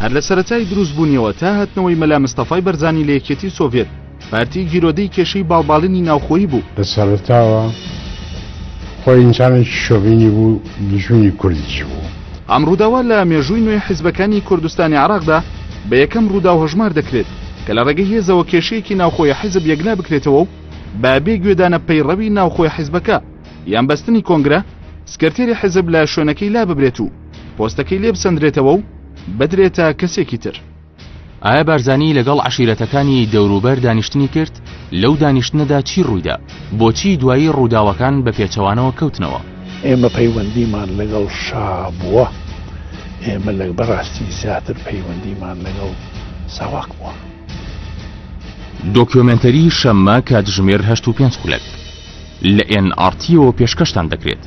هەر لە سەرەتای دروستبوونیەوە تا هاتنەوەی مەلا مستەفای بەرزانی لە یەکێتی سۆڤێت، پارتی گیرۆدەی کێشەی باڵباڵینی ناوخۆیی بوو. لە سەرەتاوە خۆی ئینسانێکی شۆڤینی بوو، دوژمنی کوردیش بوو. ئەم ڕووداوە لە مێژووی نوێی حیزبەکانی کوردستانی عێراقدا بە یەکەم ڕووداو هەژمار دەکرێت کە لە ڕێگەی هێزەوە کێشەیەکی ناوخۆی حیزب یەکلا بکرێتەوە و بە بێ گوێدانە پەیڕەوی ناوخۆی حیزبەکە یان بەستنی کۆنگرە، سکرتێری حیزب لە شوێنەکەی لاببرێت و پۆستەکەی لێ بسەندرێتەوە و بدرێتە کەسێکی تر. ئایا بارزانی لەگەڵ عەشیرەتەکانی دەوروبەر دانیشتنی کرد؟ لەو دانیشتنەدا چی ڕوویدا؟ بۆچی دوایی ڕووداوەکان بە پێچەوانەوە کەوتنەوە؟ ئێمە پەیوەندیمان لەگەڵ شا بووە، ئێمە لە بەڕاستی زیاتر پەیوەندیمان لەگەڵ ساواک بووە. دۆکیۆمێنتەری شەممە کاتژمێر 8:05 لە ئێن ئاڕ تیەوە پێشکەشتان دەکرێت.